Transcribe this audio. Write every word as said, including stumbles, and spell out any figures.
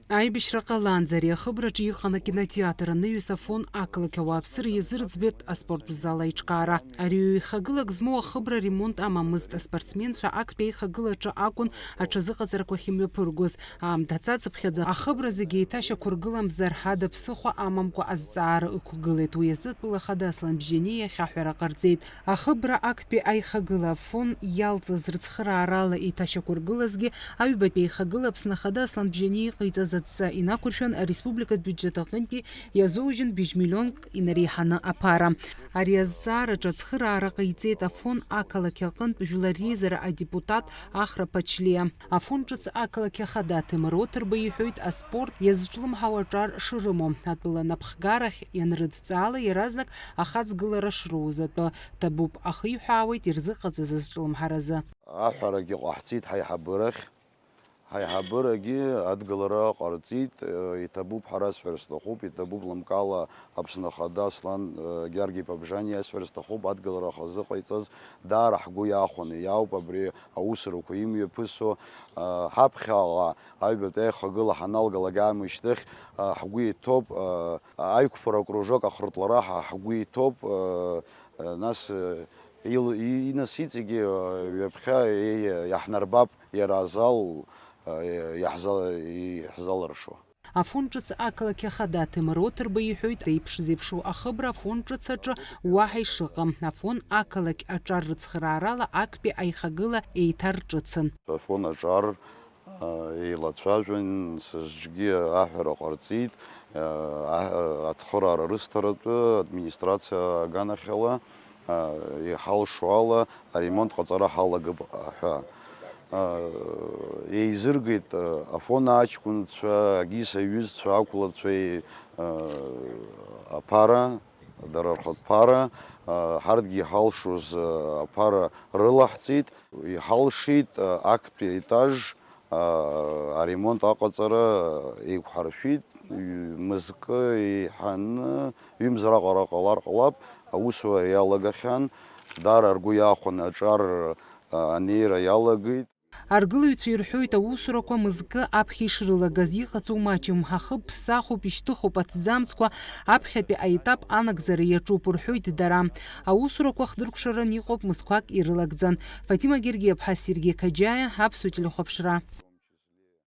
Аибашьра ҟалаанӡа ари ахыбраҿы иҟан акинотеатр, анаҩс Афон ақалақь ауааԥсыра иазырӡбеит аспорттә зал аиҿкаара. Ари ҩ-еихагылак змоу ахыбра ремонт амамызт, аспортсменцәа актәи аихагылаҿы акәын аҽазыҟаҵарақәахь имҩаԥыргоз. Аамҭа цацыԥхьаӡа ахыбра зегьы еиҭашьақәыргыламзар ҳәа ада ԥсыхәа амамкәа азҵаара ықәгылеит. Уи азы атәыла ахада Аслан Бжьаниа иахь аҳәара ҟарҵеит. Ахыбра актәи аихагыла Афон иалҵыз рыцхыраарала еиҭашьақәыргылазгьы аҩбатәи аихагыла Аԥсны ахада Аслан Бжьаниа иҟаиҵаз адҵа инақәыршәан, ареспубликатә бюджет аҟынтәи иазоужьын быжь миллионк инареиҳаны аԥара. Ари азҵаараҿы ацхыраара ҟаиҵеит Афон ақалақь аҟынтә жәлар реизара адепутат Ахра Ԥачлиа. Афон ҿыц ақалақь ахада Ҭемыр Оҭырба иҳәоит аспорт иазҿлымҳау аҿар шрымоу. Атәыла анапхгарахь ианрыдҵаала, иаразнак ахаҵгылара шроуз атәы ҭабуп, ахиҳәаауеит ирзыҟаҵаз азҿлымҳаразы. Аҳәарагьы ҟаҳҵеит ҳаиҳабырахь. Ҳаиҳабырагьы адгылара ҟарҵеит, э, иҭабуп ҳәа расҳәар сҭахуп, иҭабуп лымкаала Аԥсны Ахада Аслан, э, Георги Пабжани иасҳәар сҭахуп, адгылара хазы ҟаиҵаз даара ҳгәы иахәаны иаауп абри аусурақәа имҩаԥысуа, э, ҳаԥхьаҟа аҩбатәи аихагыла ҳаналгалак аамышьҭахь, э, ҳгәы иҭоуп, э, аиқәԥара акружок ахыртлара ҳа-, ҳгәы иҭоуп, э, э, нас, э, ил-, и-, инас иҵегьы, э, ҩаԥхьа, э, иаҳнарбап иара азал, э, иаҳза-, иаҳзалыршо. Афон ҿыц ақалақь ахада Ҭемыр Оҭырба иҳәоит, еиԥш зеиԥшу ахыбра Афон ҿыц аҿы уаҳа ишыҟам. Афон ақалақь аҿар рыцхыраарала актәи аихагыла еиҭарҿыцын. Афон аҿар, а, еилацәажәан, сызҿгьы аҳәара ҟарҵеит, а, а, ацхыраара рысҭаратәы администрациа аганахьала, а, иҳалшо ала аремонт ҟаҵара ҳалагап ҳәа. А, еизыргеит, а, Афон аҷкәынцәа, Агиса иҩызцәа, ақәлацәеи, а, аԥара, дара рхатә ԥара, а, ҳарҭгьы иҳалшоз, а, аԥара рылаҳҵеит. Иҳалшеит, а, актәи аетаж, а, аремонт аҟаҵара еиқәҳаршәеит, ҩ-, мызкы еиҳаны, ҩымз раҟара ҟалар ҟалап, аусура иалагахьан, даара ргәы иахәаны аҿар, а, анеира иалагеит. Аргылаҩцәа ирҳәоит, аусурақәа мызкы аԥхьа ишрылагаз иҟаҵоу маҷым, ахыб ԥсахуп, ишьҭыхуп аҭӡамцқәа, аԥхьатәи аетап анагӡара иаҿуп, рҳәоит дара. Аусурақәа хдыркәшаран иҟоуп, мызқәак ирылагӡан. Фатима Гергиаԥҳа, Сергеи Қаџьаиа, Аԥсуа телехәаԥшра.